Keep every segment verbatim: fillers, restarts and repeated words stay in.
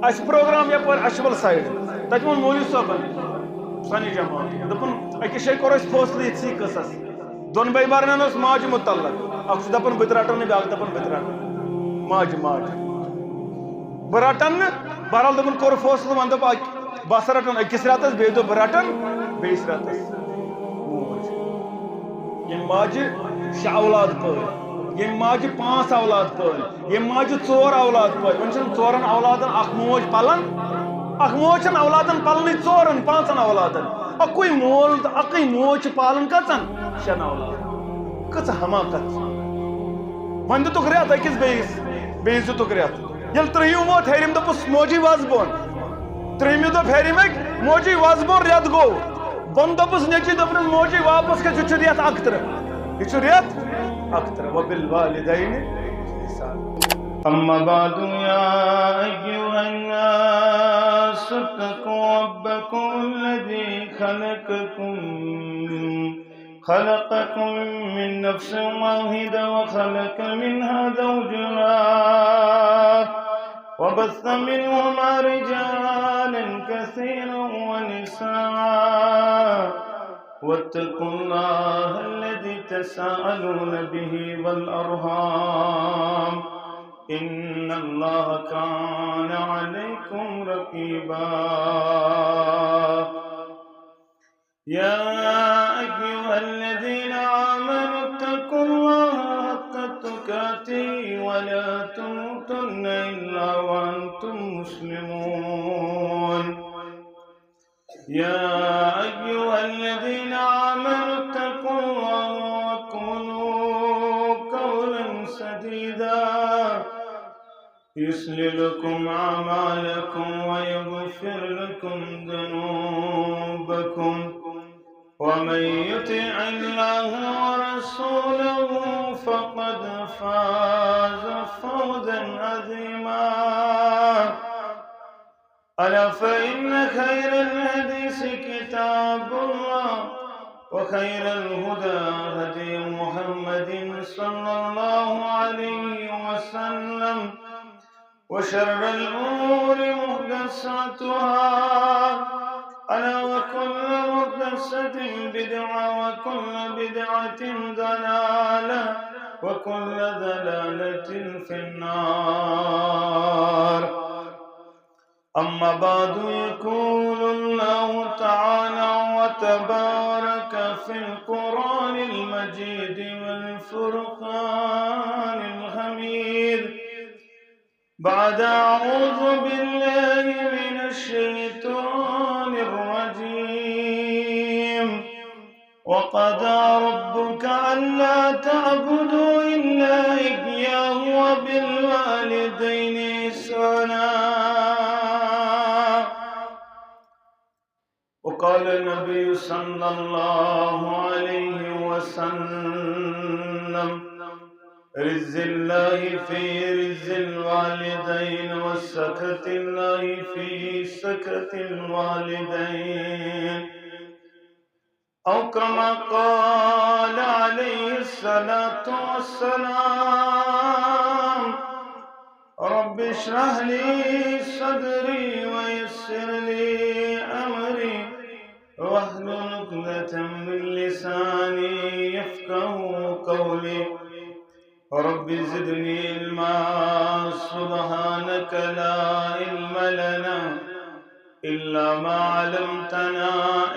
اَسہِ پروگرام یَپٲرۍ اَچھوَل سایڈ، تَتہِ ووٚن مولوی صٲبَن، سانہِ جماعت، دوٚپُن، أکِس جایہِ کوٚر اَسہِ فٲصلہٕ یِتھسٕے قٕصَس۔ دۄن بٲے بارنٮ۪ن اوس ماجہِ مُتعلق، اَکھ چھُ دَپان، "بہٕ تہِ رَٹَن نہٕ"، بیٛاکھ دَپان، "بہٕ تہِ رَٹَن"۔ ماجہِ، ماجہِ۔ بہٕ رَٹَن نہٕ۔ بہرحال دوٚپُن، کوٚر فٲصلہٕ، وۄنۍ دوٚپ اَکہِ، بہٕ ہسا رَٹَن أکِس رٮ۪تَس، بیٚیہِ دوٚپ، "بہٕ رَٹَن بیٚیِس رٮ۪تَس"۔ موج۔ ییٚمہِ ماجہِ شےٚ اولاد پٲلۍ، ییٚمہِ ماجہِ پانٛژھ اولاد پٲلۍ، ییٚمہِ ماجہِ ژور اولاد پٲلۍ، وۄنۍ چھِنہٕ ژورَن اولادَن اَکھ موج پَلان، اَکھ موج چھَنہٕ اولادَن پَلنٕے، ژورَن پانٛژَن اولادَن۔ اَکُے مول تہٕ اَکٕے موج چھِ پالان کٔژَن؟ شٮ۪ن اولادَن۔ کۭژاہ حماقت۔ وۄنۍ دِتُکھ رٮ۪تھ أکِس بیٚیِس، بیٚیِس دِتُکھ رٮ۪تھ۔ ییٚلہِ ترٛیٚیِم ووت ہیٚرِم، دوٚپُس، "موجی وَس بۄن۔" ترٛیٚیِمہِ دوٚپ ہیٚرِم أکۍ، "موجی وَس بۄن، رٮ۪تھ گوٚو۔" بۄن دوٚپُس نیٚچی، دوٚپنَس، "موجی، واپَس کھٔژ، یہِ چھُ رٮ۪تھ اَکترٕہ، یہِ چھُ رٮ۪تھ اَکترٕہ، وبالوالدین احسانا۔" أما بعد، يا أيها الناس اتقوا ربكم الذي خلقكم، خلقكم من نفس واحدة وخلق منها زوجها وبث منهما رجالا كثيرا ونساء، واتقوا الله الذي تساءلون به والأرحام، إن الله كان عليكم رقيبا. يا أيها الذين آمنوا اتقوا الله حق تقاته ولا تموتن إلا وأنتم مسلمون. يا أيها الذين آمنوا اتقوا الله وقولوا قولا سديدا، يصلح لكم أعمالكم ويغفر لكم ذنوبكم، ومن يطع الله ورسوله فقد فاز فوزا عظيما. ألا فإن خير الحديث كتاب الله، وخير الهدى هدي محمد صلى الله عليه وسلم، وشر الأمور محدثاتها، ألا وكل محدثة بدعة، وكل بدعة ضلالة، وكل ضلالة في النار. أما بعد، يقول الله تعالى وتبارك في القرآن المجيد والفرقان الحميد، بعد أعوذ بالله من الشيطان الرجيم، وقضى ربك ألا تعبدوا إلا إياه وبالوالدين إحسانا. وقال النبي صلى الله عليه وسلم: رضا الله في رضا الوالدين، وسخط الله في سخط الوالدين. أو كما قال عليه الصلاة والسلام: رب اشرح لي صدري ويسر لي أمري واحلل عقدة من لساني يفقه قولي. رب زدني علما، سبحانك لا علم لنا إلا ما علمتنا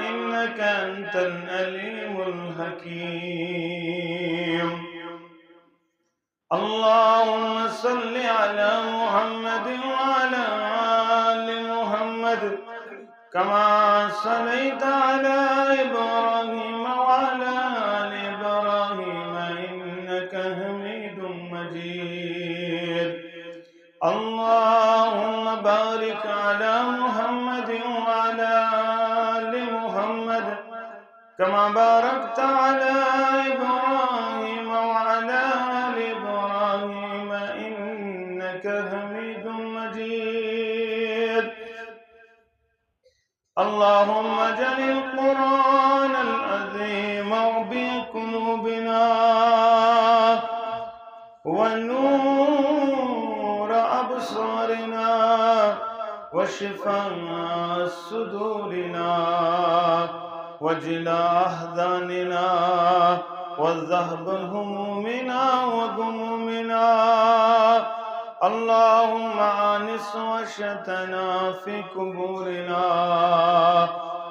إنك أنت العليم الحكيم. اللهم صل على محمد وعلى آل محمد كما صليت على إبراهيم وعلى آل إبراهيم إنك حميد مجيد. اللهم بارك على محمد وعلى آل محمد كما باركت على إبراهيم وعلى آل إبراهيم إنك حميد مجيد. اللهم اجعل القرآن العظيم ربيع قلوبنا ونور أبصارنا وشفاء صدورنا وجلاء أحزاننا وذهب همومنا وغمومنا. اللهم آنس وحشتنا في قبورنا.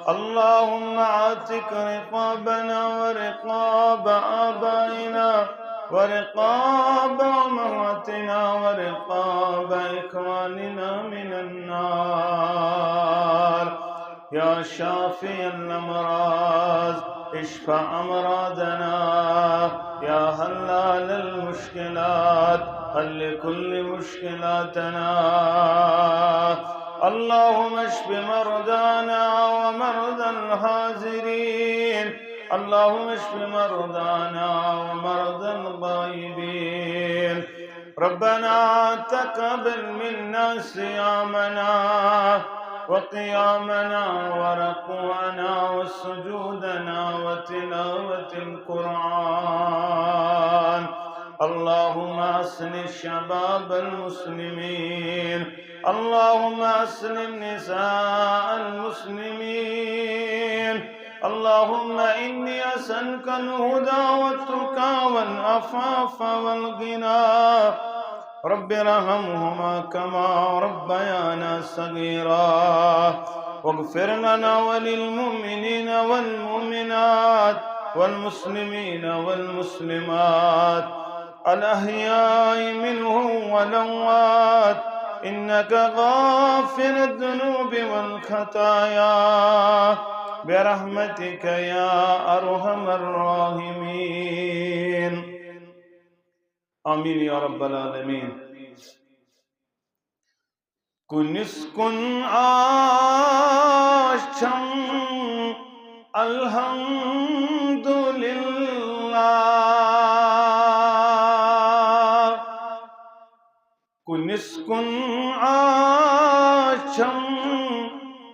اللهم اعتق رقابنا ورقاب آبائنا ورقاب أمهاتنا ورقاب إخواننا من النار. يا شافي الأمراض، اشف أمراضنا. يا حلال المشكلات، حل كل مشكلاتنا. اللهم اشف مرضانا ومرضى الحاضرين. اللهم اشف مرضانا ومرضى الغائبين. ربنا تقبل منا صيامنا وقيامنا وركوعنا وسجودنا وتلاوة القرآن. اللهم أصلح شباب المسلمين. اللهم أصلح نساء المسلمين. اللهم إني أسألك الهدى والتقى والعفاف والغنى. رب ارحمهما كما ربيانا صغيرا. واغفر لنا وللمؤمنين والمؤمنات والمسلمين والمسلمات الأحياء منهم والأموات، إنك غافر الذنوب والخطايا، برحمتك يا أرحم الراحمين. آمين يا رب العالمين. کُنِس کُن آچھم الحمدللہ، کُنِس کُن آچھم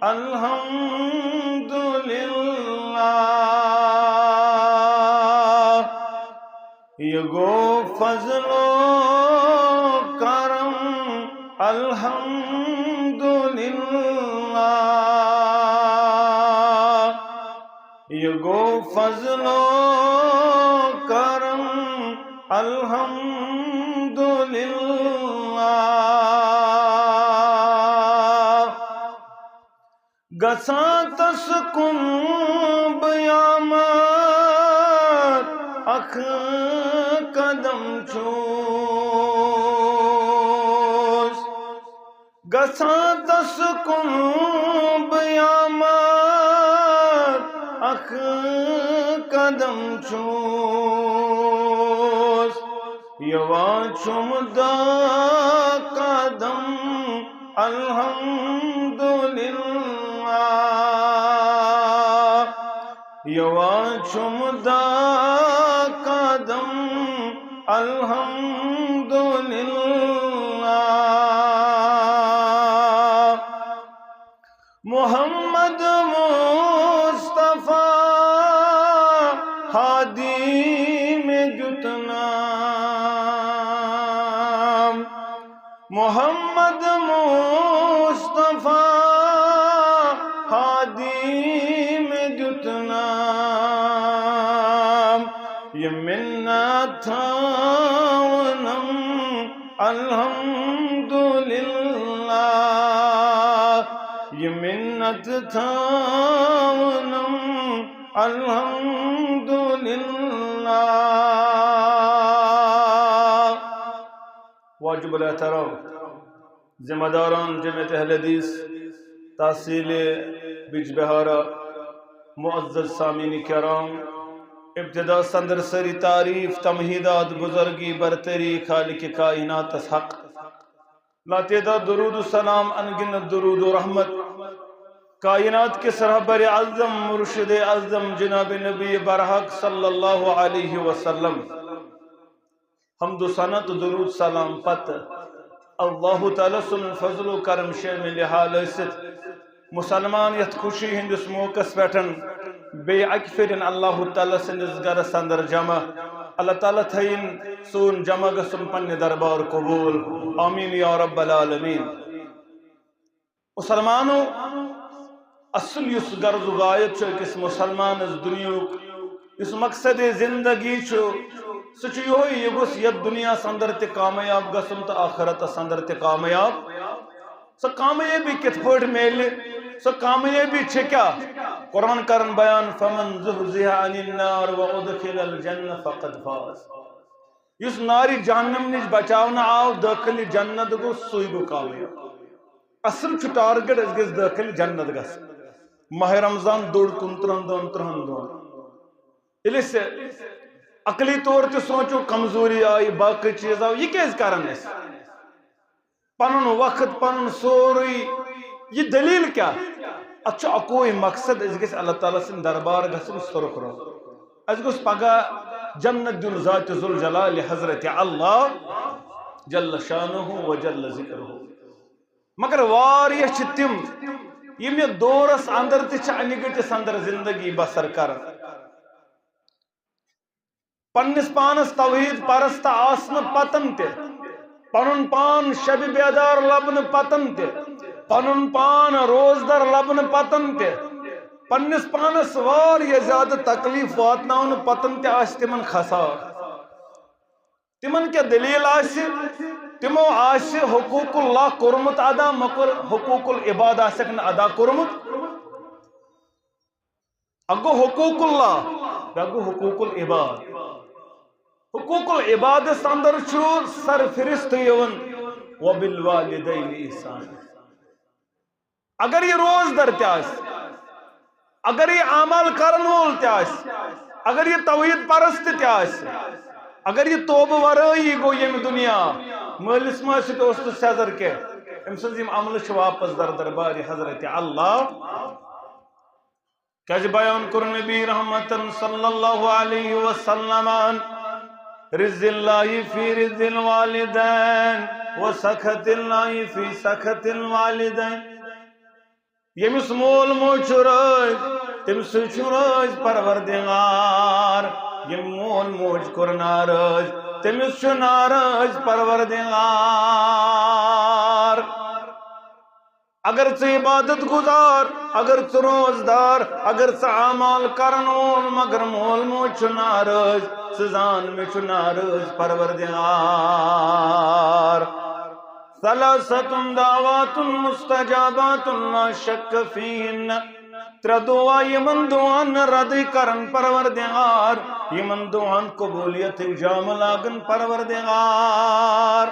الحمدللہ۔ یہِ گوٚو فضل و کرم الحمدللہ۔ یہِ گوٚو فضل و کرم الحمدللہ۔ گژھان تس کُن بہٕ یامار اکھ قدم چھُس، گژھان تس کُن بہٕ یامار اکھ قدم چھُس۔ یوان چھُم دہ قدم الحمدللہ۔ یوان چھُم دہ قدم الحمدللہ۔ محمد مصطفیٰ ہادی مےٚ دیُت نام۔ محمد مصطفیٰ ہادی مےٚ دیُت نام۔ یہِ مِنت تھاونم الحمدللہ، یہِ مِنت تھاونم الحمدللہ۔ واجب الاحترام ذمہ داران جمعیت اہل حدیث تحصیل بجبہارا، معزز سامعین کرام، ابتدا سندر سری تعریف، تمہیدات، بزرگی، برتری خالق کائناتس حق۔ لاتعداد درود و سلام، انگنت درود و رحمت کائنات کس رہبر اعظم، مرشد اعظم جناب نبی برحق صلی اللہ علیہ وسلم۔ حمد و ثنا تہٕ درود سلام پتہٕ اللہ تعالیٰ سُنٛد فضل و کرم شٲمِلِ حال ٲسِتھ، مسلمان یتھ خوشی ہٕنٛدِس موقعس پٮ۪ٹھ بیٚیہِ اکہِ پھِرِ اللہ تعالیٰ سٕنٛدِس گرس اندر جمع۔ اللہ تعالیٰ تھٲیِن سون جمع گژھُن پننہِ دربار قبول۔ آمین یا رب العالمین۔ مسلمانو، اصل یُس غرض و غایت چھُ أکِس مسلمانس دُنیاہُک، یُس مقصد زندگی چھُ، سُہ چھُ یِہوٚے، یہِ گوٚژھ یتھ دُنیاہس اندر تہِ کامیاب گژھُن تہٕ آخرتس اندر تہِ کامیاب۔ سۄ کامیٲبی کِتھ پٲٹھۍ میلہِ؟ سۄ کامیٲبی چھِ کیٛاہ؟ قرآن کرن بیان، فمن زحزح عن النار وادخل الجنہ فقد فاز۔ یُس نارِ جہنم نِش بچاونہٕ آو، دٲخلِ جنت گوٚو، سُے گوٚو کامیاب۔ اصل چھُ ٹارگٹ، أسۍ گٔژھۍ دٲخلِ جنت گژھٕنۍ۔ ماہِ رمضان دوٚر کُنترٕہن دۄہن، ترٕہن دۄہن۔ ییٚلہِ أسۍ عقلی طور تہِ سونٛچو، کمزوری آیہِ، باقٕے چیٖز آو، یہِ کیٛازِ کران أسۍ؟ پنُن وقت، پنُن سورُے، یہِ دٔلیٖل کیٛاہ؟ اتھ چھُ اکوے مقصد، أسۍ گٔژھۍ اللہ تعالیٰ سٕنٛدِ دربار گژھٕنۍ سُرخ رو۔ اَسہِ گوٚژھ پگاہ جنت دیُن ذاتِ ذوالجلالِ حضرتِ اللہ جل شانہ و جل ذکرہ۔ مگر واریاہ چھِ تِم، یِم یَتھ دورس اندر تہِ چھِ انہِ گٔٹِس اندر زندگی بسر کران۔ پننِس پانس توحید پرست آسنہٕ پتن تہِ، پنُن پان شبِ بیدار لبنہٕ پتن تہِ، پنُن پان روزدر لبنہٕ پتن تہِ، پننِس پانس واریاہ زیادٕ تکلیف واتناونہٕ پتن تہِ آسہِ تِمن خسار۔ تِمن کیٛاہ دٔلیٖل آسہِ؟ تِمو آسہِ حقوق اللہ کوٚرمُت ادا، مگر حقوق العباد آسٮ۪کھ نہٕ ادا کوٚرمُت۔ اکھ گوٚو حقوق اللہ، بیٛاکھ گوٚو حقوق العباد۔ حقوق العبادس اندر چھُ سرفہرست یِوان وبالوالدین احسانا۔ اگر یہِ روزدر تہِ آسہِ، اگر یہِ اعمال کرن وول تہِ آسہِ، اگر یہِ توحید پرست تہِ آسہِ، اگر یہِ توبہٕ ورٲیی گوٚو ییٚمہِ دُنیا، مٲلِس ماجہِ سۭتۍ اوس نہٕ سیٚزر کینٛہہ، أمۍ سٕنٛز یِم عملہٕ چھِ واپس در دربارِ حضرت اللہ۔ کیازِ بیان کوٚر نبی رحمتن صلی اللہ علیہ وسلمن، رضا اللہ فی رضا الوالدین و سخط اللہ فی سخط الوالدین۔ ییٚمِس مول موج چھُ رٲضۍ، تٔمِس سۭتۍ چھُ رٲضۍ پروردگار۔ ییٚمۍ مول موج کوٚر ناراض، تٔمِس چھُ ناراض پروردگار۔ اگر ژٕ عبادت گزار، اگر ژٕ روزدار، اگر ژٕ اعمال کرن وول، مگر مول موج چھُ ناراض، ژٕ زان مےٚ چھُ ناراض پروردگار۔ ثلاثة دعوات مستجابات لا شك فيهن۔ ترٛےٚ دعا، یِمن دعاہن نہٕ ردٕے کرن پروردگار، یِمن دعاہن قبولیتٕکۍ جامہٕ لاگن پروردگار۔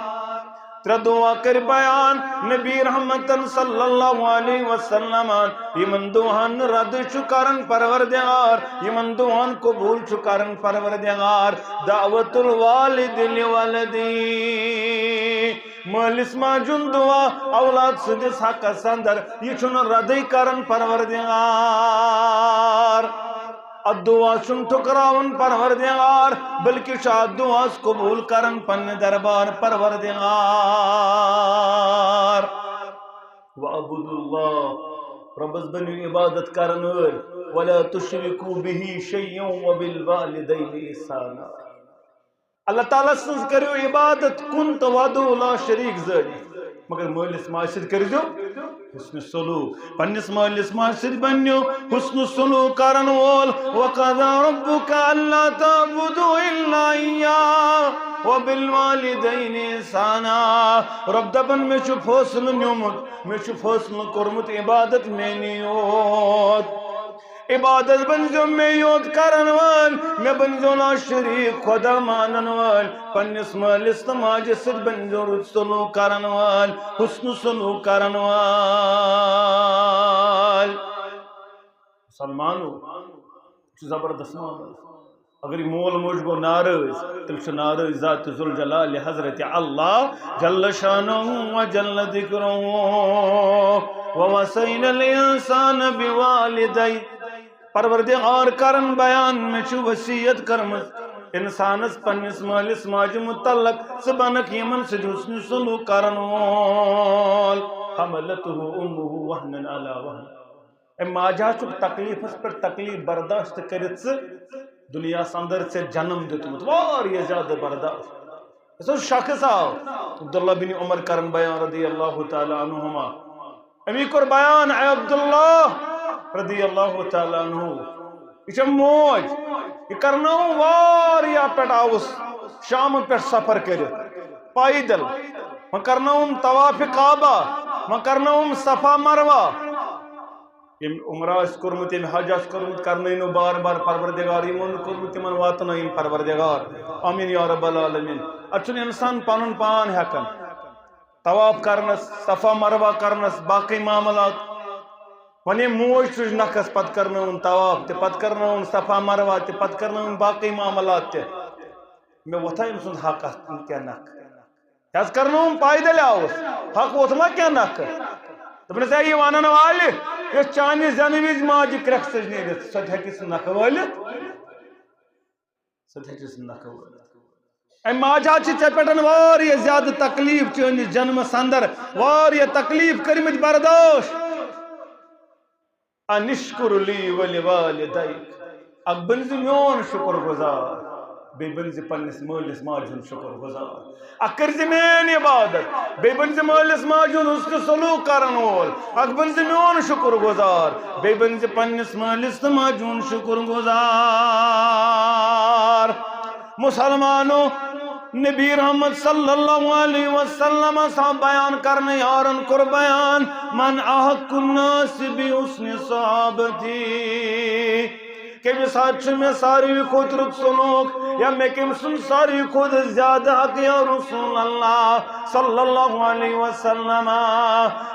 ترٛےٚ دعا کٔرۍ بیان نبی رحمتن صلی اللہ علیہ وسلمن، یِمن دعاہن نہٕ ردٕے چھُ کران پروردگار، یِمن دعاہن قبول چھُ کران پروردگار۔ دعوت الوالد لولدی، مٲلِس ماجہِ ہُنٛد دعا اولاد سٕنٛدِس حقس اندر، یہِ چھُنہٕ ردٕے کران پروردگار۔ اتھ دعا چھُنہٕ ٹھُکراوان پروردگار، بلکہِ چھُ اتھ دعاہس قبول کران پننہِ دربار پروردگار۔ وَاعْبُدُوا اللَّهَ، رۄبس بٔنِو عبادت کرن وٲلۍ، وَلَا تُشْرِكُوا بِهِ شَيْئًا وَبِالْوَالِدَيْنِ إِحْسَانًا۔ اللہ تعالیٰ سٕنٛز کٔرِو عبادت کُن تہٕ وحدہ لا شریک زٲنِتھ، مگر مٲلِس ماجہِ سۭتۍ کٔرۍزیو حسن سلوک۔ پننِس مٲلِس ماجہِ سۭتۍ بنیو حسن سلوک کرن وول۔ وَقَضَىٰ رَبُّكَ أَلَّا تَعْبُدُوا إِلَّا إِيَّاهُ وَبِالْوَالِدَيْنِ إِحْسَانًا۔ رۄب دپان، مےٚ چھُ فٲصلہٕ نیومُت، مےٚ چھُ فٲصلہٕ کوٚرمُت عبادت میٛٲنی یوت۔ عبادت بٔنۍزیو مےٚ یوت کرن وٲلۍ، مےٚ بٔنۍزیو نا شریٖک خۄدا مانن وٲلۍ، پننِس مٲلِس تہٕ ماجہِ سۭتۍ بٔنۍزیو رُت سلوٗک کرن وٲلۍ، حُسنہٕ سلوٗک کرن وٲلۍ۔ مسلمانو، یہِ چھُ زبردست معاملہٕ۔ اگر یہِ مول موج گوٚو ناراض، تیٚلہِ چھُ ناراض ذات ذوالجلال حضرت اللہ جل شانہ و جل ذکرہ۔ ووصینا الانسان بوالدیہ۔ پروردگار کرن بیان، مےٚ چھِ وصیت کٔرمٕژ انسانس پننِس مٲلِس ماجہِ متعلق، ژٕ بنکھ یِمن سۭتۍ حُسنِ سلوٗک کرن وول۔ حملتہ امہ وہنا علی وہن۔ أمۍ ماجہِ ہا چھُکھ تکلیفس پٮ۪ٹھ تکلیف برداشت کٔرِتھ ژٕ دنیاہس اندر ژےٚ جنم دیُتمُت، واریاہ زیادٕ برداشت۔ یُس حظ شخص آو، عبداللہ بن عمر کرن بیان رضی اللہ تعالیٰ عنہما، أمی کوٚر بیان، اے عبداللہ رضی اللہ تعالیٰ عنہ، یہِ چھےٚ موج، یہِ کرنٲوٕم واریاہ پٮ۪ٹھ، آوُس شامہٕ پٮ۪ٹھ سفر کٔرِتھ پیدل، وۄنۍ کرنٲوٕم طواف کعبہ، وۄنۍ کرنٲوٕم صفا مروہ۔ ییٚمۍ عمرہ آسہِ کوٚرمُت، ییٚمۍ حج آسہِ کوٚرمُت، کرنٲونو بار بار پروردگار، یِمو نہٕ کوٚرمُت تِمن واتنٲیِن پروردگار۔ آمین یا رب العالمین۔ اتھ چھُنہٕ انسان پنُن پان ہٮ۪کان۔ طواف کرنس، صفا مروہ کرنس، باقی معاملات۔ وۄنۍ ییٚمۍ موج تُج نکھس، پتہٕ کرنٲوٕن طواف تہِ، پتہٕ کرنٲوٕن صفا مروہ تہِ، پتہٕ کرنٲوٕن باقی معاملات تہِ۔ مےٚ وۄتھا أمۍ سُنٛد حق اتھ کینٛہہ نکھٕ؟ یہِ حظ کرنووُم پیدل آوُس۔ حق ووٚتھ ما کینٛہہ نکھٕ؟ دوٚپنس، "ہے، یہِ ونن والہِ، یۄس چانہِ زٮ۪نہٕ وِزِ ماجہِ کرٛٮ۪کھ سٕج نیٖرِتھ، سۄ تہِ ہیٚکہِ سُہ نکھٕ وٲلِتھ، سۄ تہِ ہیٚکہِ سُہ نکھٕ وٲلِتھ۔" امہِ ماجہِ حظ چھِ ژےٚ پٮ۪ٹھ واریاہ زیادٕ تکلیف چٲنِس جنمس اندر، واریاہ تکلیف کٔرمٕتۍ برداشت۔ انشکر لی ولوالدیک، اکھ بٔنۍ زِ میون شکر گزار، بیٚیہِ بٔنۍ زِ پننِس مٲلِس ماجہِ ہُنٛد شکر گزار۔ اکھ کٔرۍ زِ میٲنۍ عبادت، بیٚیہِ بٔنۍ زِ مٲلِس ماجہِ ہُنٛد حُسنِ سلوک کرن وول۔ اکھ بٔنۍ زِ میون شکر گزار، بیٚیہِ بٔنۍ زِ پننِس مٲلِس تہٕ ماجہِ ہُنٛد شکر گزار۔ مسلمانو، نبی رحمت صلی اللہ علیہ وسلم سا بیان کرنے یارن کوٚر بیان، "من احق الناس بحسن صحابتی"، کٔمِس سۭتۍ چھُ مےٚ ساروی کھۄتہٕ رُت سلوک، یا مےٚ کٔمۍ سُنٛد ساروی کھۄتہٕ زیادٕ حق یا رسول اللہ صلی اللہ علیہ وسلم،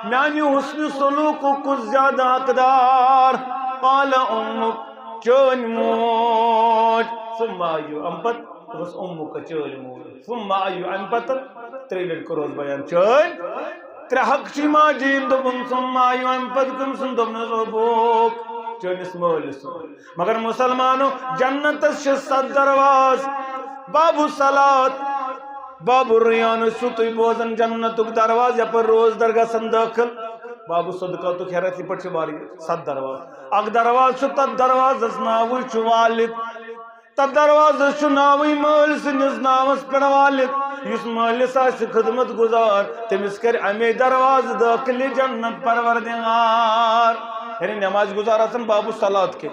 میانہِ حسن سلوکُک کُس زیادٕ حقدار؟ قال امک، چٲنۍ موج۔ ثم ایو، امہِ پتہٕ دوٚپُس، امک، چٲنۍ موج۔ ثم ایو، امہِ پتہٕ ترٛیٚیہِ لٹہِ کوٚرُس بیان، چٲنۍ۔ ترٛےٚ حق چھِ ماجہِ ہِنٛدۍ۔ دوٚپُن، ثم ایو، امہِ پتہٕ کٔمۍ سُنٛد؟ دوٚپنس، ابوک، چٲنِس مٲلِس سُنٛد۔ مگر مسلمانو، جنتس چھِ ستھ دروازٕ۔ باب الصلات، باب الریان ٲسِو تُہۍ بوزان، جنتُک دروازٕ یپٲرۍ روزدر گژھان دٲخل۔ باب الصدقاتُک ہیرتھ یہِ پٲٹھۍ چھِ واریاہ ستھ دروازٕ۔ اکھ دروازٕ چھُ، تتھ دروازس ناوٕے چھُ والد۔ تتھ دروازس چھُ ناوٕے مٲلۍ سٕنٛدِس ناوس پٮ۪ٹھ والد۔ یُس مٲلِس آسہِ خدمت گزار، تٔمِس کرِ امے دروازٕ دٲخلہِ جنت پروردگار۔ یعنی نماز گزار آسان باب الصلات کے،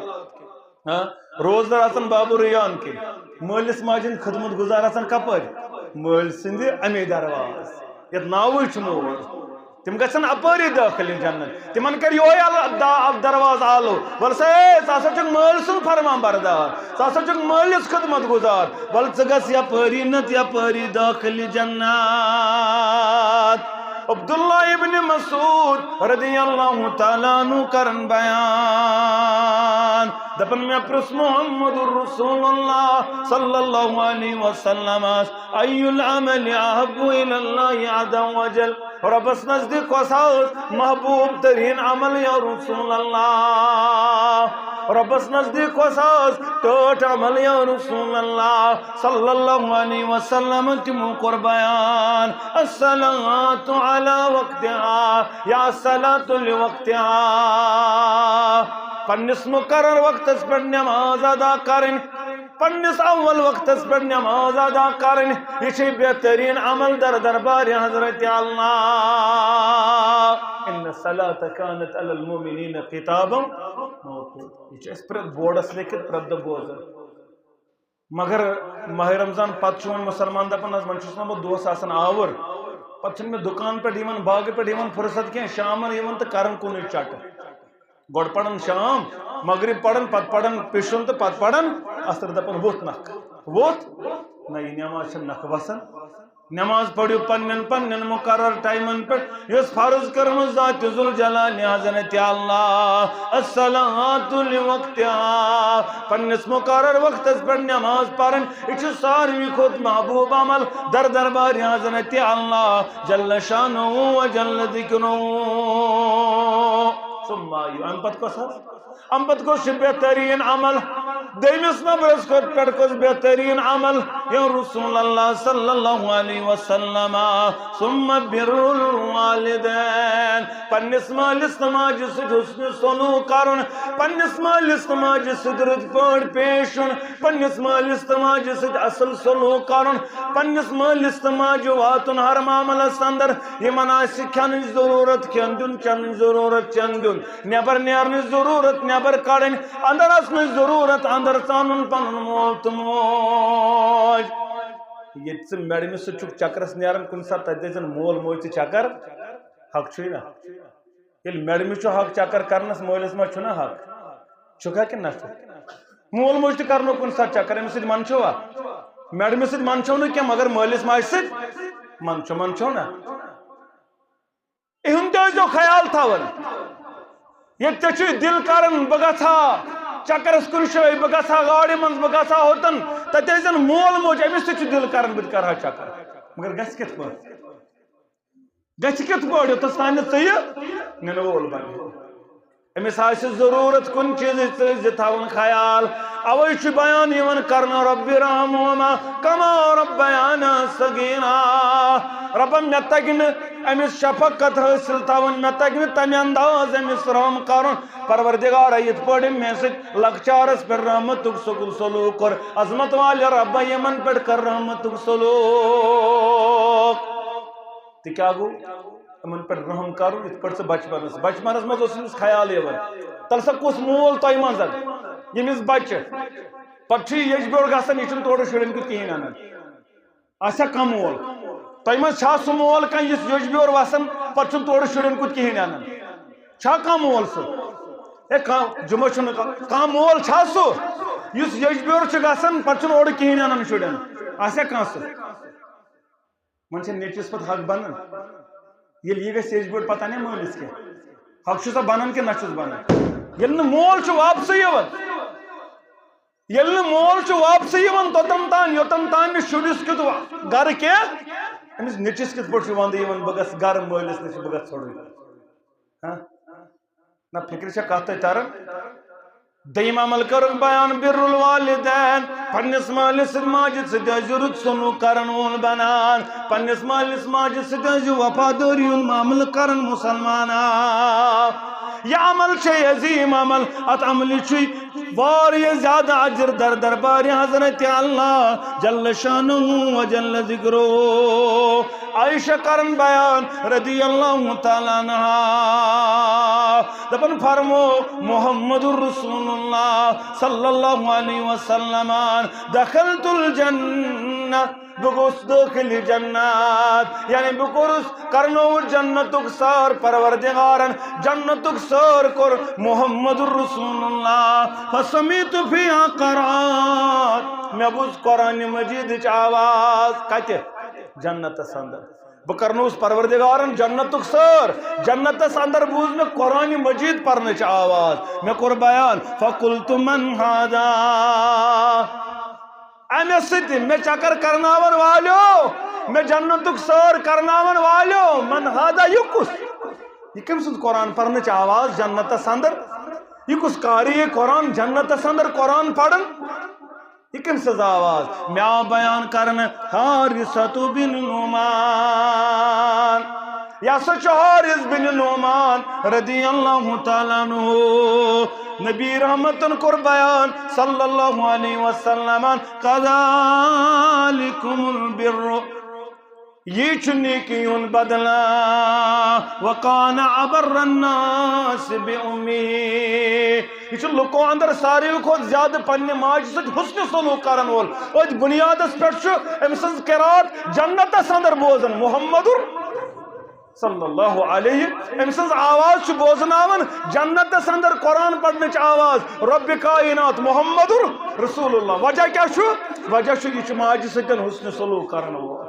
ہاں، روزدار آسان باب الریان کے، مٲلِس ماجہِ ہٕنٛدۍ خدمت گزار آسان کپٲرۍ؟ مٲلۍ سٕنٛدِ امے دروازٕ، یتھ ناوٕے چھُ مول۔ تِم گژھن اپٲری دٲخل یِن جنت۔ تِمن کرِ یِہوے ال-، دا-، ال-، دروازٕ آلو۔ وَلہٕ سا، ہے، ژٕ ہسا چھُکھ مٲلۍ سُنٛد فرمان بردار، ژٕ ہسا چھُکھ مٲلِس خدمت گزار۔ وَلہٕ ژٕ گژھ یپٲری نتہٕ یپٲری دٲخل یہِ جنت۔ عبداللہ ابن مسعود رضی اللہ تعالیٰ عنہ کرن بیان۔ دپن، مےٚ پرُژھ محمد رسول اللہ صلی اللہ علیہ وسلمس، "ای العمل احب الی اللہ عز وجل؟" رۄبس نزدیٖک کۄس حظ محبوب تریٖن عمل یا رسول اللہ؟ رۄبس نزدیٖک کۄس حظ ٹٲٹھ عمل یا رسول اللہ صلی اللہ علیہ وسلم؟ تِمو کوٚر بیان، الصلاۃ علی وقتہا یا الصلاۃ لوقتہا۔ پننِس مقرر وقتس پٮ۪ٹھ نماز ادا کرٕنۍ۔ پننِس اول وقتس پٮ۪ٹھ نماز ادا کرٕنۍ، یہِ چھِ بہتریٖن عمل در دربارِ حضرت اللہ۔ ان الصلاۃ کانت علی المؤمنین کتابا موقوتا۔ یہِ چھُ اَسہِ پرٛٮ۪تھ بورڈس لیکھِتھ، پرٛٮ۪تھ دۄہ بوزان۔ مگر ماہِ رمضان پتہٕ چھُ وۄنۍ مُسلمان دپان، "حظ، وۄنۍ چھُس نہٕ بہٕ دۄہس آسان آوُر، پتہٕ چھُنہٕ مےٚ دُکان پٮ۪ٹھ یِوان، باغہٕ پٮ۪ٹھ یِوان فرصت کینٛہہ، شامن یِوان تہٕ کران کُنُے چٹہٕ۔" گۄڈٕ پران شام، مغرب پران، پتہٕ پران پِشُن تہٕ پتہٕ پران عصر، دپان، "ووٚتھ نکھٕ، ووٚتھ۔" نہ، یہِ نماز چھےٚ نکھٕ وسان۔ نماز پٔرِو پننٮ۪ن پننٮ۪ن مقرر ٹایمن پٮ۪ٹھ، یۄس فرض کٔرمٕژ ذات ذوالجلال حضرت اللہ، الصلاۃ لوقتہا، پننِس مقرر وقتس پٮ۪ٹھ نماز پرٕنۍ۔ یہِ چھُ ساروی کھۄتہٕ محبوب عمل در دربارِ حضرت اللہ جل شانہ و جل ذکرہ۔ ثم ایو، امہِ پتہٕ کۄس حظ؟ امہِ پتہٕ کۄس چھِ بہتریٖن عمل؟ دوٚیمِس نمبرس پٮ۪ٹھ کۄس بہتریٖن عمل؟ یا رسول اللہ صلی اللہ علیہ وسلم، ثم بر الوالدین۔ پننِس مٲلِس تہٕ ماجہِ سۭتۍ حُسنِ سلوٗک کرُن، پننِس مٲلِس تہٕ ماجہِ سۭتۍ رٕتۍ پٲٹھۍ پیش یُن، پننِس مٲلِس تہٕ ماجہِ سۭتۍ اصل سلوٗک کرُن، پننِس مٲلِس تہٕ ماجہِ واتُن ہر معاملس اندر، یِمن آسہِ کھٮ۪نٕچ ضروٗرت، کھٮ۪ن دیُن، چٮ۪نٕچ ضروٗرت، چٮ۪ن دیُن، نٮ۪بر نیرنٕچ ضروٗرت، نٮ۪بر کڑٕنۍ، اندر اژنٕچ ضروٗرت، اندر ژانُن پنُن مول تہٕ موج۔ ییٚتہِ ژٕ میڈمہِ سۭتۍ چھُکھ چکرس نیران کُنہِ ساتہٕ، تتہِ دٔپۍ زن مول موج تہِ چکر، حق چھُے نا؟ ییٚلہِ میڈمہِ چھُ حق چکر کرنس، مٲلِس ما چھُنہ حق؟ چھُکھا کِنہٕ نہ چھُ؟ مول موج تہِ کرنو کُنہِ ساتہٕ چکر، أمِس سۭتۍ منٛدچھوا؟ میڈمہِ سۭتۍ منٛدچھو نہٕ کینٛہہ، مگر مٲلِس ماجہِ سۭتۍ منٛدچھو، منٛدچھو نا؟ یِہُنٛد تہِ ٲسۍزیو خیال تھاوان۔ ییٚتہِ ژےٚ چھُے دِل کران بہٕ گژھٕ ہا چکرس کُنہِ جایہِ، بہٕ گژھٕ ہا گاڑِ منٛز، بہٕ گژھٕ ہا ہوٚتن، تتہِ ٲسۍ زن مول موج، أمِس تہِ چھُ دِل کران بہٕ تہِ کرٕ ہا چکر۔ مگر گژھِ کِتھ پٲٹھۍ؟ گژھِ کِتھ پٲٹھۍ؟ یوٚتس تام نہٕ ژٕ یہِ نِنہٕ وول بنہِ۔ أمِس آسہِ ضروٗرت کُنہِ چیٖزٕچ، ژٕ زِ تھاوُن خیال۔ اوے چھُ بیان یِوان کرنہٕ، رب ارحمہما کما ربیانی صغیرا۔ ربا، مےٚ تگہِ نہٕ أمِس شفقت حٲصِل تھاوٕنۍ، مےٚ تگہِ نہٕ تمہِ انداز أمِس رحم کرُن۔ پروردگارا، یِتھ پٲٹھۍ أمۍ مےٚ سۭتۍ لۄکچارس پٮ۪ٹھ رحمتُک سکوٗل سلوٗک کوٚر، عظمت والہِ ربا، یِمن پٮ۪ٹھ کر رحمتُک سلوٗک۔ تہٕ کیٛاہ گوٚو؟ یِمن پٮ۪ٹھ رحم کرُن، یِتھ پٲٹھۍ ژٕ بچپنس، بچپنس منٛز اوس أمِس خیال یِوان، تَلہٕ سا کُس مول تۄہہِ منٛز اکھ، ییٚمِس بچہِ پتہٕ چھُ یہِ یچھ بیوٚل گژھان، یہِ چھُنہٕ تورٕ شُرٮ۪ن کیُتھ کِہیٖنۍ انان۔ آسیا کانٛہہ مول؟ تۄہہِ منٛز چھا سُہ مول کانٛہہ یُس یچھ بیوٚل وسان، پتہٕ چھُنہٕ تورٕ شُرٮ۪ن کیُتھ کِہیٖنۍ انان؟ چھا کانٛہہ مول سُہ؟ ہے، کانٛہہ جمعہ چھُنہٕ کانٛہہ، کانٛہہ مول چھا سُہ یُس یچھ بیوٚل چھُ گژھان، پتہٕ چھُنہٕ اورٕ کِہیٖنۍ انان شُرٮ۪ن؟ آسیا کانٛہہ سُہ؟ وۄنۍ چھِ نیٚچوِس پتہٕ حق بنان۔ ییٚلہِ یہِ گژھِ یچھ بیوٚل، پتہ نے مٲلِس کیٛاہ۔ حق چھُ سا بنان کِنہٕ نہ چھُس بنان؟ ییٚلہِ نہٕ مول چھُ واپسٕے یِوان، ییٚلہِ نہٕ مول چھُ واپسٕے یِوان توٚتَن تام، یوٚتَن تام نہٕ شُرِس کیُتھ وا-، گرٕ کینٛہہ، أمِس نیٚچوِس کِتھ پٲٹھۍ چھُ وَندٕ یِوان، بہٕ گژھٕ گرٕ مٲلِس نِش، بہٕ گژھٕ ژھوٚرُے؟ ہاں؟ نہ، فِکرِ چھا کَتھ تۄہہِ تَران؟ دوٚیِم عمل کٔرٕکھ بیان بِرُّ الوالِدین، پننِس مٲلِس سۭتۍ ماجہِ سۭتۍ ٲسۍزِ رُت سلوٗک کرن وول بنان، پننِس مٲلِس ماجہِ سۭتۍ ٲسۍزِ وفادٲری ہُنٛد معاملہٕ کرن مُسلمانا۔ یہِ عمل چھے عظیٖم عمل، اتھ عملہِ چھُے واریاہ زیادٕ اجر در دربارِ حضرت اللہ جل شانہ و جل ذکرہ۔ عائشہ کرن بیان رضی اللہ تعالیٰ عنہا، دپان فرمو محمد رسول اللہ صلی اللہ علیہ وسلم، دخلت الجنہ، بہٕ گوٚوُس دٲخل جنت، یعنی بہٕ کوٚرُس، کرنووُس جنتُک سٲر پروردگارن، جنتُک سٲر کوٚر محمد رسول اللہ، فسمعت فیہا قرآن، مےٚ بوٗز قرآن مجیدٕچ آواز۔ کتہِ؟ جنتس اندر۔ بہٕ کرنووُس پروردگارن جنتُک سٲر، جنتس اندر بوٗز مےٚ قرآن مجید پرنٕچ آواز۔ مےٚ کوٚر بیان، فقلت من ہذا؟ امہِ سۭتۍ مےٚ چکر کرناون والیو، مےٚ جنتُک سٲر کرناون والیو، من ہذا، یہِ کُس؟ یہِ کٔمۍ سٕنٛز قرآن پرنٕچ آواز جنتس اندر؟ یہِ کُس قاری قرآن جنتس اندر قرآن پران؟ یہِ کٔمۍ سٕنٛز آواز؟ مےٚ آو بیان کرنہٕ حارثہ بن نعمان۔ یہِ ہسا چھُ حارث بن نعمان رضی اللہ تعالیٰ عنہ۔ نبی رحمتن کوٚر بیان صلی اللہ علیہ وسلم، کذالکم البر، یہِ چھُ نیکی ہُنٛد بدلہٕ۔ وکان ابر الناس بامہ، یہِ چھُ لُکو اندر ساروی کھۄتہٕ زیادٕ پننہِ ماجہِ سۭتۍ حسنِ سلوک کرن وول۔ أتھۍ بُنیادس پٮ۪ٹھ چھُ أمۍ سٕنٛز قرات جنتس اندر بوزان۔ محمد صلی اللہ علیہ، أمۍ سٕنٛز آواز چھُ بوزناوان جنتس اندر قرآن پرنٕچ آواز۔ رب کائنات محمد رسول اللہ۔ وجہ کیٛاہ چھُ؟ وجہ چھُ، یہِ چھُ ماجہِ سۭتۍ حسنِ سلوک کرن وول۔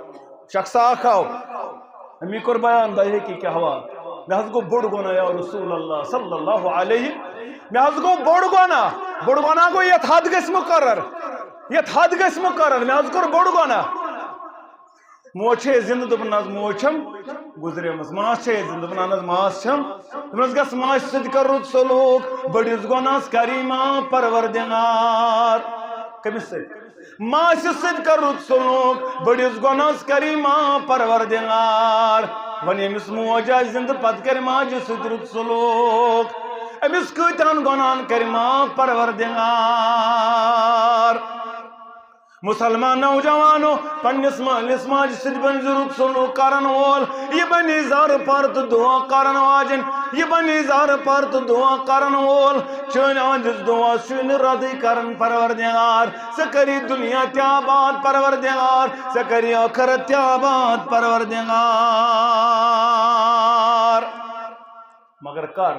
شخص اکھ آو، أمی کوٚر بیان بیہقی کہِ حوالہٕ، مےٚ حظ گوٚو بوٚڑ گۄناہ یا رسول اللہ صلی اللہ علیہ، مےٚ حظ گوٚو بوٚڑ گۄناہ۔ بوٚڑ گۄناہ گوٚو یتھ حد گژھِ مقرر، یتھ حد گژھِ مقرر، مےٚ حظ کوٚر بوٚڑ گۄناہ۔ موج چھے زندٕ؟ دوٚپُن، نہ حظ، موج چھم گُزریمٕژ۔ ماس چھے زندٕ؟ دوٚپُن، اہن حظ، ماس چھم۔ دوٚپُن حظ، گژھ ماجہِ سۭتۍ کر رُت سلوک، بٔڑِس گۄناہس کریما پروردگار۔ کٔمِس سۭتۍ؟ ماسہِ سۭتۍ کر رُت سلوک، بٔڑِس گۄناہس کریما پروردگار۔ وۄنۍ ییٚمِس موج آسہِ زِندٕ، پتہٕ کرِ ماجہِ سۭتۍ رُت سلوک۔ أمِس کۭتیٛاہن گۄناہن کرِ معاف پروردگار۔ مسلمان نوجوانو، پننِس مٲلِس ماجہِ سۭتۍ بٔنۍ زِ رُت سلوک کرن وول۔ یہِ بنی زارٕ پار تہٕ دعا کرن واجٮ۪ن۔ یہِ بنی زارٕ پار تہٕ دعا کرن وول۔ چٲنۍ أہنٛدِس دعا چھُے نہٕ ردٕے کران پروردگار۔ ژٕ کری دنیا تہِ آباد پروردگار، ژٕ کری ٲخرت تہِ آباد پروردگار۔ مگر کر؟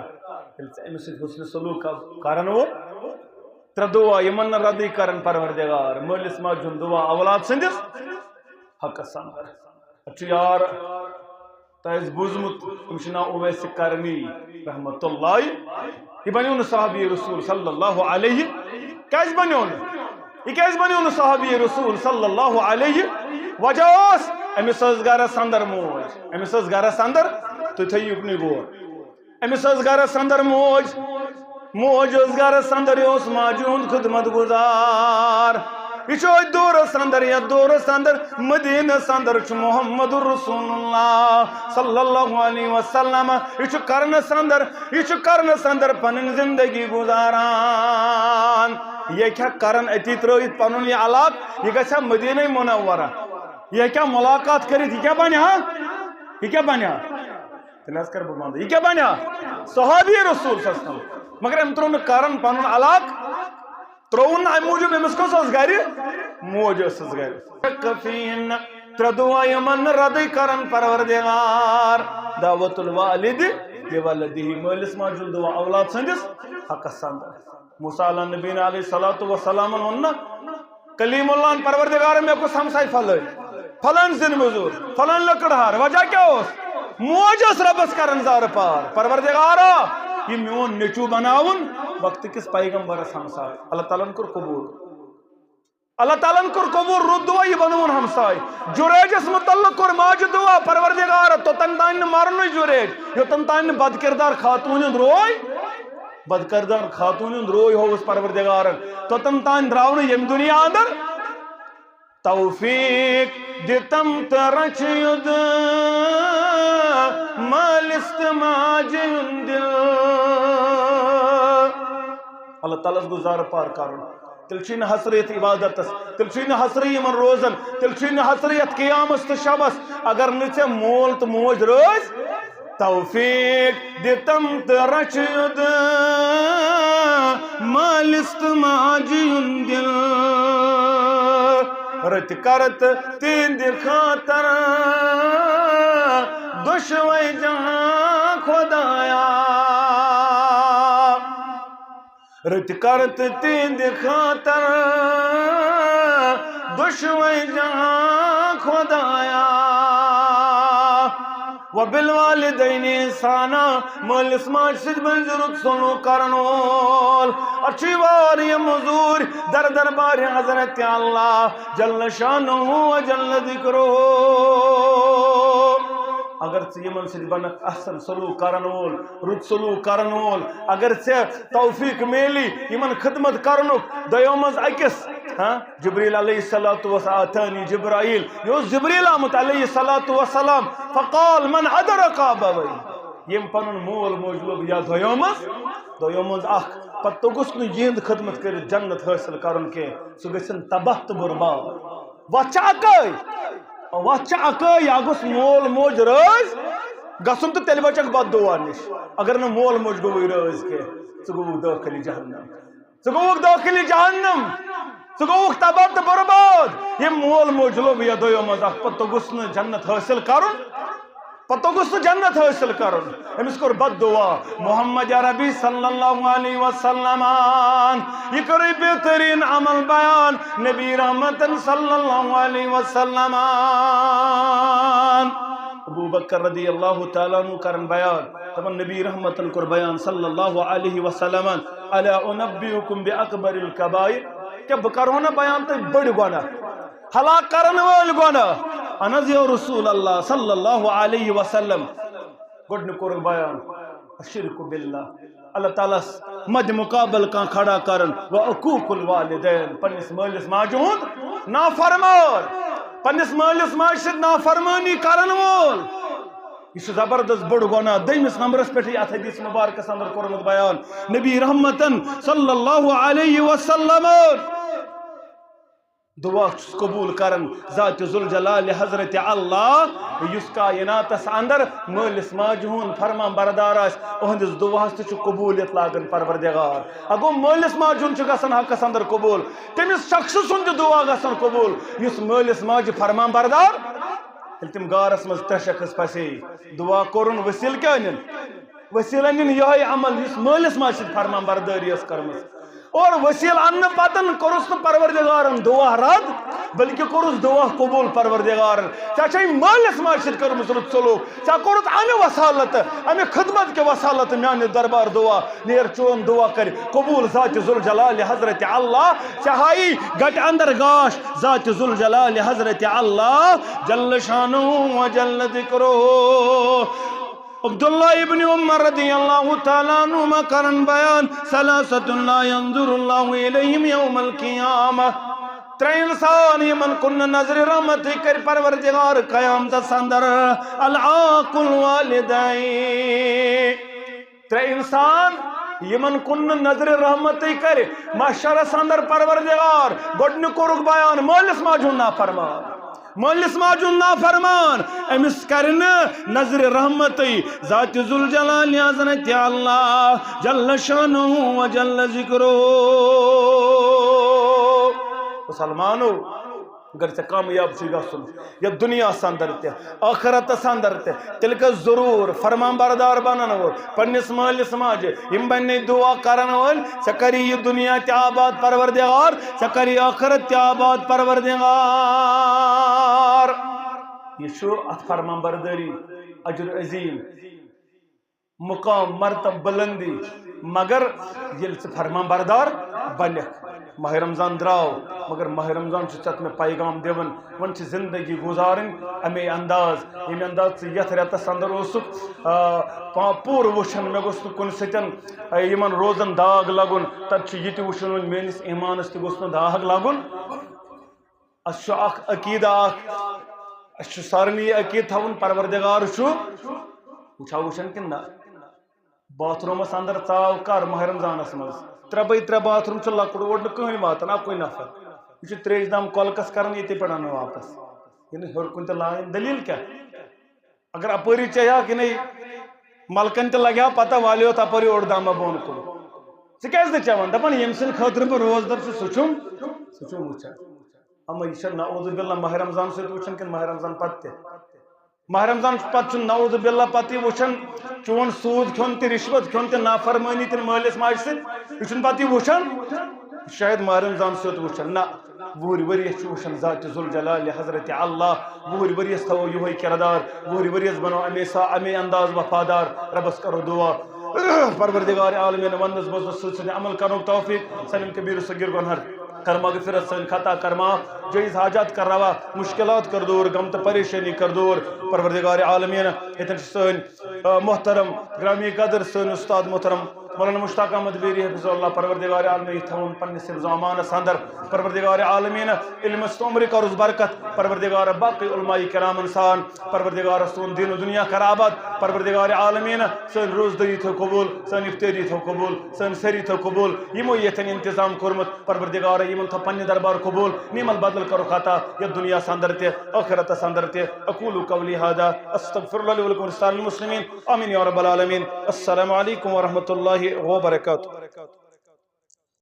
ییٚلہِ ژٕ أمِس سۭتۍ حُسنِ سلوٗک کران وول، ترٛےٚ دُعا یِمن نہٕ ردٕے کران پروردگار، مٲلِس ماجہِ ہُنٛد دُعا اولاد سٕنٛدِس حقس اندر۔ اَتھ چھُ یار تۄہہِ آسہِ بوٗزمُت، أمِس چھُ ناو اویس قرنی رحمتہ اللہ۔ یہِ بنیو نہٕ صحابی رسول صلی اللہ علیہ۔ کیازِ بنیو نہٕ؟ یہِ کیازِ بنیو نہٕ صحابی رسول صلی اللہ علیہ؟ وجہ اوس، أمِس ٲس گرس اندر موج، أمِس ٲس گرس اندر، تُہۍ تھٲیِو یُکنُے غور۔ أمِس ٲس گرس اندر موج، موج ٲس گرس اندر، یہِ اوس ماجہِ ہُنٛد خدمت گزار۔ یہِ چھُ أتھۍ دورس اندر، یتھ دورس اندر مدینس اندر چھُ محمد رسول اللہ صلی اللہ علیہ وسلم۔ یہِ چھُ کرنس اندر، یہِ چھُ کرنس اندر پنٕنۍ زندگی گزاران۔ یہِ ہیٚکہِ ہا کرن أتی ترٲوِتھ پنُن یہِ علاقہٕ، یہِ گژھِ ہا مدینہ منورہ، یہِ ہیٚکہِ ہا ملاقات کٔرِتھ، یہِ کیٛاہ بنہِ ہا؟ یہِ کیٛاہ بنہِ ہا؟ تیٚلہِ حظ کَرٕ بہٕ بنٛد۔ یہِ کیٛاہ بنیٛا؟ صحابی رسول صلی اللہ علیہ وسلم۔ مگر أمۍ ترٛوو نہٕ کرن پنُن علاقہٕ، ترٛووُن نہٕ اَمہِ موٗجوٗب، أمِس کۄس ٲس گرِ؟ موج ٲسٕس گرِ۔ کفین، ترٛےٚ دُعا یِمن نہٕ ردٕے کرن پروردگار۔ دعوت الوالد لولدہ، مٲلِس ماجہِ ہُنٛد دُعا اولاد سٕنٛدِس حقس اندر۔ موسیٰ علیٰ نبینا علیہ الصلوۃ والسلامن ووٚن نہ، کلیم اللہن، پروردگار، مےٚ گوٚژھ ہمساے فلٲنۍ، فلٲنۍ زِنۍ موٚزوٗر، فلٲنۍ لٔکٕر ہار۔ وجہ کیٛاہ اوس؟ موج ٲس رۄبس کران زارٕ پار، پروردگارا، یہِ میون نیٚچوٗ بناوُن وقتہٕ کِس پیغمبرس ہمساے۔ اللہ تعالیٰ ہن کوٚر قبوٗل۔ اللہ تعالیٰ ہن کوٚر قبوٗل، رُت دُعا، یہِ بنووُن ہمساے۔ جُریجس متعلق کوٚر ماجہِ دُعا، پروردگارا، توٚتن تام نہٕ مرنُے جُریج، یوٚتن تام نہٕ بدکردار خاتوٗنہِ ہُنٛد روے، بدکردار خاتوٗنہِ ہُنٛد روے ہووُس پروردگارن، توٚتن تام درٛاو نہٕ ییٚمہِ دُنیا اندر۔ توفیق دِتم تہٕ رچھِ یُد مٲلِس تہٕ ماجہِ ہُنٛد دِل۔ اللہ تعالیٰ ہس گوٚژھ زارٕ پار کرُن۔ تیٚلہِ چھُے نہٕ حسرت عبادتس، تیٚلہِ چھُے نہٕ حسرت یِمن روزن، تیٚلہِ چھُے نہٕ حسرت یتھ قیامس تہٕ شبس، اگر نہٕ ژےٚ مول تہٕ موج رٲضۍ۔ توفیق دِتم تہٕ رچھِ یُد مٲلِس تہٕ ماجہِ ہُنٛد دِل۔ رٕتۍ کر تہٕ تِہنٛدِ خٲطرٕ دۄشوے جہان خدایا۔ رٕتۍ کر تہٕ تِہنٛدِ خٲطرٕ دۄشوے جہان خدایا۔ وبالوالدین احسانا، مٲلِس ماجہِ سۭتۍ بٔنۍ زِ رُت سلوٗک کرن وول۔ اَتھ چھُے واریاہ موٚزوٗرۍ در دربارِ حضرت اللہ جل شانہ و جل ذکرہ۔ اگر ژٕ یِمن سۭتۍ بنکھ احسن سلوٗک کرن وول، رُت سلوٗک کرن وول، اگر ژےٚ توفیق میلی یِمن خدمت کرنُک، دۄیو منٛز أکِس، ہاں، جبریل علیہ الصلوۃ والسلام، آتانی جبرائیل، یہِ اوس جبریل آمُت علیہ الصلوۃ والسلام، فقال من ادرک ابویہ، ییٚمۍ پنُن مول موج لوٚب یا دۄیو منٛز، دۄیو منٛز اکھ، پتہٕ توٚگُس نہٕ یِہنٛد خدمت کٔرِتھ جنت حٲصِل کرُن کینٛہہ، سُہ گژھن تباہ تہٕ برباد۔ وتھ چھِ اکٲے، وتھ چھِ اکٲے، یا گوٚژھ مول موج رٲضۍ گژھُن تہٕ تیٚلہِ بچکھ بد دعا نِش۔ اگر نہٕ مول موج گوٚوُے رٲضۍ کینٛہہ، ژٕ گوٚوُکھ دٲخلِ جہنم۔ ژٕ گوٚوُکھ دٲخلِ جہنم، ژٕ گوٚوُکھ تباہ تہٕ برباد۔ ییٚمۍ مول موج لوٚب یا دۄیو منٛز اکھ، پتہٕ توٚگُس نہٕ جنت حٲصِل کرُن، پتہٕ توٚگُس نہٕ جنت حٲصِل کرُن۔ أمِس کوٚر بد دعا۔ محمد عربی صلی اللہ علیہ وسلمن، یہِ کٔرٕے بہتریٖن عمل بیان نبی رحمتن صلی اللہ علیہ وسلمن۔ ابو بکر رضی اللہ تعالیٰ عنہ کرن بیان، دپان نبی رحمتن کوٚر بیان صلی اللہ علیہ وسلمن، الا انبئکم باکبر الکبائر، کیا بہٕ کرہو نہ بیان تۄہہِ بٔڑۍ گۄناہ، ہلاک کرن وٲلۍ گۄناہ؟ اہن حظ یا رسول اللہ صلی اللہ علیہ وسلم۔ گۄڈٕنیُک کوٚرُکھ بیان، الشرک باللہ، اللہ تعالیٰ ہس مدِ مقابل کانٛہہ کھڑا کرن، و عقوق الوالدین، پننِس مٲلِس ماجہِ ہُنٛد نافرمان، پننِس مٲلِس ماجہِ سۭتۍ نافرمٲنی کرن وول۔ یہِ چھُ زبردست بوٚڑ گۄناہ۔ دوٚیمِس نمبرس پٮ۪ٹھ یہِ اتھ حدیث مبارکس اندر کوٚرمُت بیان، نبی رحمتن صلی اللہ علیہ وسلم دعا چھُس قبول کران ذات ذوالجلال حضرت اللہ، یُس کائناتس اندر مٲلِس ماجہِ ہُنٛد فرمان بردار آسہِ، اُہنٛدِس دعاہس تہِ چھُ قبولیت لاگان پروردگار۔ اگو مٲلِس ماجہِ ہُنٛد چھُ گژھان حقس اندر قبول، تٔمِس شخصہٕ سُنٛد تہِ دعا گژھان قبول، یُس مٲلِس ماجہِ فرمان بردار۔ ییٚلہِ تِم غارس منٛز ترٛےٚ شخص پھسے، دعا کوٚرُن، وسیٖلہٕ کیٛاہ أنِن؟ وسیٖلہٕ أنِن یِہوٚے عمل، یُس مٲلِس ماجہِ سۭتۍ فرمان بردٲری ٲس کٔرمٕژ۔ اور وسیٖلہٕ اننہٕ پتن کوٚرُس نہٕ پروردگارن دعا رد، بلکہ کوٚرُس دعا قبول پروردگارن۔ ژےٚ چھے مٲلِس ماجہِ سۭتۍ کٔرمٕژ رُت سلوک، ژےٚ کوٚرُتھ امہِ وسالت، امہِ خدمت کہِ وسالت میانہِ دربار دعا۔ نیر چون دعا کرِ قبول ذات ذوالجلال حضرت اللہ۔ ژےٚ ہایی گٹہِ اندر گاش ذات ذوالجلال حضرت اللہ جل شانہ و جل ذکرہ۔ عبداللہ ابن عمر رضی اللہ تعالیٰ عنہما کرن بیان، ثلاثة لا ينظر الله إليهم يوم القيامة۔ ترٛےٚ انسان یِمن کُن نہٕ نظرِ رحمتٕے کرِ پروردگار قیامتس اندر، العاق الوالدین۔ ترٛےٚ انسان یِمن کُن نہٕ نظرِ رحمتٕے کرِ محشرس اندر پروردگار۔ گۄڈٕنیُک کوٚرُکھ بیان مٲلِس ماجہِ ہُنٛد نافرمان۔ مٲلِس ماجہِ ہُنٛد نافرمان، أمِس کرِ نہٕ نظرِ رحمتٕے ذات ذوالجلال حضرت اللہ جل شانہ و جل ذکرہ۔ مسلمانو، اگر ژےٚ کامیاب چھُے گژھُن یتھ دُنیاہس اندر تہِ، ٲخرتس اندر تہِ، تیٚلہِ گژھ ضروٗر فرمان بردار بنن وول، پننِس مٲلِس ماجہِ، یِم بننے دعا کرن وٲلۍ، ژےٚ کری یہِ دُنیا تہِ آباد پروردگار، ژےٚ کری ٲخرت تہِ آباد پروردگار۔ یہِ چھُ اتھ فرمان بردٲری اجر عظیم۔ مقام، مرتبہ، بلندی، مگر ییٚلہِ ژٕ فرمان بردار بنکھ۔ ماہِ رمضان درٛاو، مگر ماہِ رمضان چھُ ژےٚ مےٚ پیغام دِوان، وۄنۍ چھِ زندگی گُزارٕنۍ امے انداز، ییٚمہِ انداز ژٕ یتھ رٮ۪تس اندر اوسُکھ، آ، پا-، پوٗرٕ وٕچھان، مےٚ گوٚژھ نہٕ کُنہِ سۭتۍ، آ، یِمن روزن داغ لگُن، تتہِ چھُ یہِ تہِ وٕچھُن وۄنۍ میٲنِس ایمانس تہِ گوٚژھ نہٕ داغ لگُن۔ اسہِ چھُ اکھ عقیدٕ اکھ، اسہِ چھُ سارنٕے یہِ عقیدٕ تھاوُن، پروردگار چھُ، وٕچھا وٕچھان کِنہٕ نہ؟ باتھ روٗمس اندر ژاو کر ماہِ رمضانس منٛز؟ ترٛےٚ بے ترٛےٚ باتھ روٗم چھُ لۄکُٹ، اور نہٕ کٕہٕنۍ واتان، اکُے نفر۔ یہِ چھُ تریش دام کۄلکس کران، ییٚتہِ پٮ۪ٹھ انان واپس۔ یہِ نہٕ ہیوٚر کُن تہِ لایان، دٔلیٖل کیٛاہ؟ اگر اپٲری چیہاکھ یِنَے ملکن تہِ لگہِ ہا پتہ، والیو تپٲری اوٚڑ دامہ بۄن کُن۔ ژٕ کیازِ نہٕ چٮ۪وان؟ دپان ییٚمہِ سٕنٛدِ خٲطرٕ بہٕ روزدر چھُس، سُہ چھُم، سُہ چھُم وٕچھان۔ اما یہِ چھا نعوذ باللہ ماہِ رمضان سۭتۍ وٕچھان کِنہٕ ماہِ رمضان پتہٕ تہِ؟ ماہِ رمضان پتہٕ چھُ نعوذ باللہ پتہٕ یہِ وٕچھان چون سوٗد کھیوٚن تہِ، رشوت کھیوٚن تہِ، نافرمٲنی تہِ مٲلِس ماجہِ سۭتۍ، یہِ چھُنہٕ پتہٕ یہِ وٕچھان۔ یہِ چھُ شاید ماہِ رمضان سۭتۍ وٕچھان۔ نہ، وُہٕرۍ ؤرۍ یَس چھُ وٕچھان ذات ذوالجلال حضرت اللہ، وُہٕرۍ ؤرۍ یَس تھاوو یِہوٚے کردار، وُہٕرۍ ؤرۍ یَس بنو اَمے سا-، اَمے انداز وفادار۔ ربس کرو دعا، پروردگار عالمین، وننس بوزنس سۭتۍ سۭتۍ عمل کرنُک توفیق سانٮ۪ن کبیر و صغیر گنہر کر مغفرت، سٲنۍ خطا کر معاف، جٲیز حاجات کر روا، مشکلات کر دور، غم تہٕ پریشانی کر دور۔ پروردگار عالمین، ییٚتٮ۪ن چھِ سٲنۍ، آ، محترم گرامی قدر سٲنۍ استاد محترم مولانا مشتاق احمد بیری حفظہ اللہ، پروردگار عالمین، یہِ تھاوُن پننِس حفظ و امانس اندر۔ پروردگار عالمین، علمس تہٕ عمرِ کرُس برکت۔ پروردگار، باقی علماء کرامن سان، پروردگار، سون دین و دنیا کر آباد۔ پروردگار عالمین، سٲنۍ روزدٲری تھٲو قبول، سٲنۍ افطٲری تھٲو قبول، سٲنۍ سٲری تھٲو قبول۔ یِمو ییٚتٮ۪ن انتظام کوٚرمُت، پروردگار، یِمن تھٲو پننہِ دربار قبول۔ نعم البدل کرُکھ عطا یتھ دنیاہس اندر تہِ، ٲخرتس اندر تہِ۔ اقول قولی هذا، استغفر الله لي ولكم ولسائر المسلمين۔ آمين يا رب العالمين۔ السلام عليكم ورحمة الله وبركاته۔